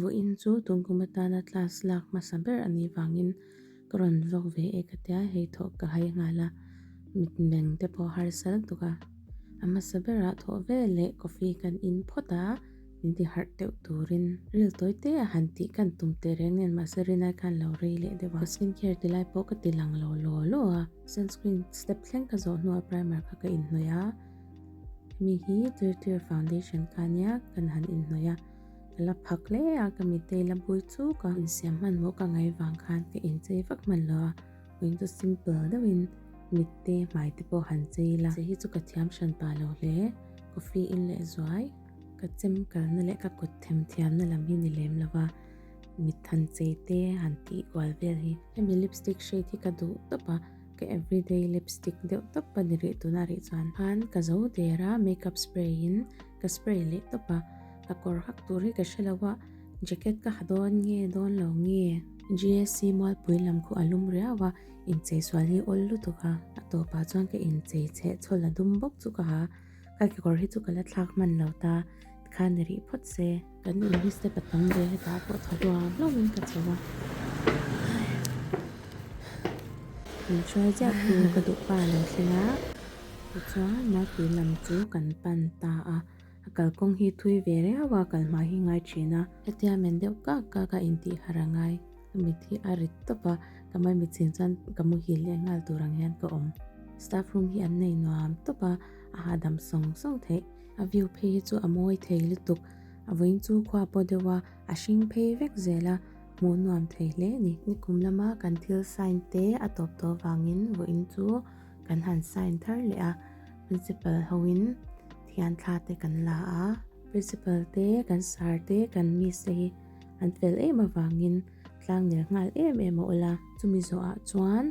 Vawiin chu tungkum atana class lak hmasa ber a nih vangin ka rawn vlog ve e ka tia, hei thawh ka hai nghal a, mitmeng te pawh harsa lutuk a. A hmasa berah thawh vel leh coffee kan in phawt a, min ti harh deuh turin ril tawi te a han tih kan tum teh reng nen mahse rinai khan lo rei leh deuh a. Ka skin care ti lai pawh ka ti lang lo law law a, sunscreen step thleng ka zawh hnuah primer kha ka inhnawih a, hemi hi Tirtir foundation kha ania kan han inhnawih a, ka la phak hle a, ka mitei la bui chuk a, insiam hmanhmawh ka ngaih vang khan ka inchei vak hman lo a. Vawiin chu simple deuhin mit te hmai te pawh han chei ila. Chei hi chu ka thiam hran pah lo hle. Coffee in leh zuai ka chem kalna leh ka kut them thiamna lam hi ni lem lova mit han chei te han tih kual vel hi. Hemi lipstick shade hi ka duh tawp a, ka everyday lipstick deuh tawp a ni rih tuna rih chuan. Khan ka zo der a, makeup spray in ka spray leh tawp a, ka kawr hak tur hi ka hre lo a. Jacket ka ha dawn nge dawn lo nge? GSC Mualpui lam khu a lum riau a, inchei sual hi awl lutuk a. A tawpah chuan ka inchei chheh chhawl a dum bawk chu ka ha. Ka kekawr hi chu ka la thlak hman lo ta, tikhan ni rih phawt se. Kan in hi step a tam ve hetah pawh thaw hluam hluamin ka chho a. Min hruai chiah tu ka duh pa a lo thleng a, tichuan Mualpui lam chu kan pan ta a. A kalkawng hi thui ve riau a, kal hma hi ngai thin a. Hetia men deuh kak kak a intih harh a ngai. Ka mit hi a rit tawp a, ka maimit chin chuan ka muhil leh nghal tur ang hian ka awm. Staff room hi an nei nuam tawp a, a hahdam sawng sawng theih. A view phei hi chu a mawi thei lutuk. A vawiin chu khua pawh deuh a, a hring phei vek zel a, hmuh nuam thei hle a ni. Nikum lama kan thil sign te a tawp tawh avangin vawiin chu kan han sign thar leh a. Principal hoin thian thla te kan la a, Principal te, kan sir te, kan miss te hi an fel em avangin tlang nel nghal em em a awlh a. Chumi zawhah chuan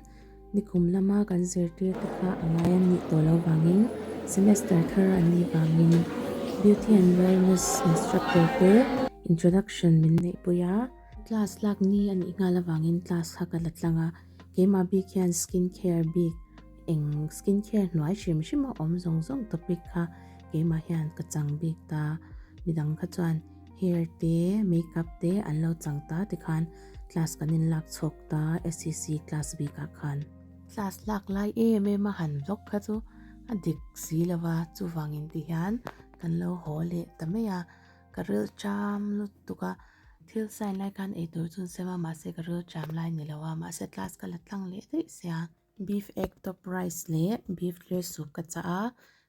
nikum lama kan zirtir te kha a ngai an nih tawh loh vangin semester thar an nih vangin Beauty and Wellness instructor te introduction min neihpui a. Class lak ni a nih nghal avangin class kha ka la tlang a, keimah bik hian skin care bik Eng skin care hnuai hrim hrim a awm zawng zawng topic kha keimah hian ka chang bik ta, midang kha chuan hair te makeup te an lo chang ta tikhan class kan in lak chhawk ta SCC class bikah khan. Class lak lai em em a han vlog kha chu a dik si lo va, chuvangin ti hian kan lo haw leh ta mai a, ka ril cham lutuk a, thil sign lai khan eitur chu an sem a mahse ka ril cham lai ni lo a, mahse class ka la tlang leh daih sia. Beef egg top rice leh beef clear soup ka chah a,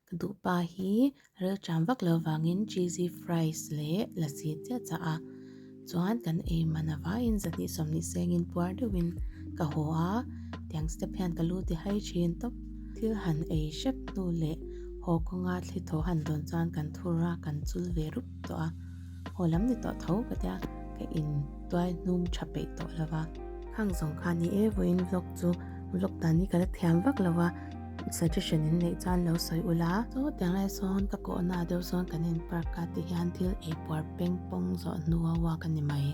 ka duh pa hi rilṭam vak lo vangin cheesy fries leh lassi chiah chah a, chuan kan ei man avaiin zahnih sawmhnih sengin puar deuhin ka haw a, tiang step hian ka lu ti hai thin tawp. Thil han ei hrep hnu leh haw kawnga thli thaw han dawn chuan kan thur a, kan chul ve rup tawh a, haw lam ni tawh tho ka tia ka in tuai hnum tha peih tawh lo va. Khang zawng kha ni e vawiin vlog chu vlog dan hi ka la thiam vak lo va suggestion in neih chuan lo sawi ula. Chaw tiang lai sawn ka kawhna ah deuh sawn kan in park a ti hian thil ei puar peng pawng zawh hnu a walk a ni mai.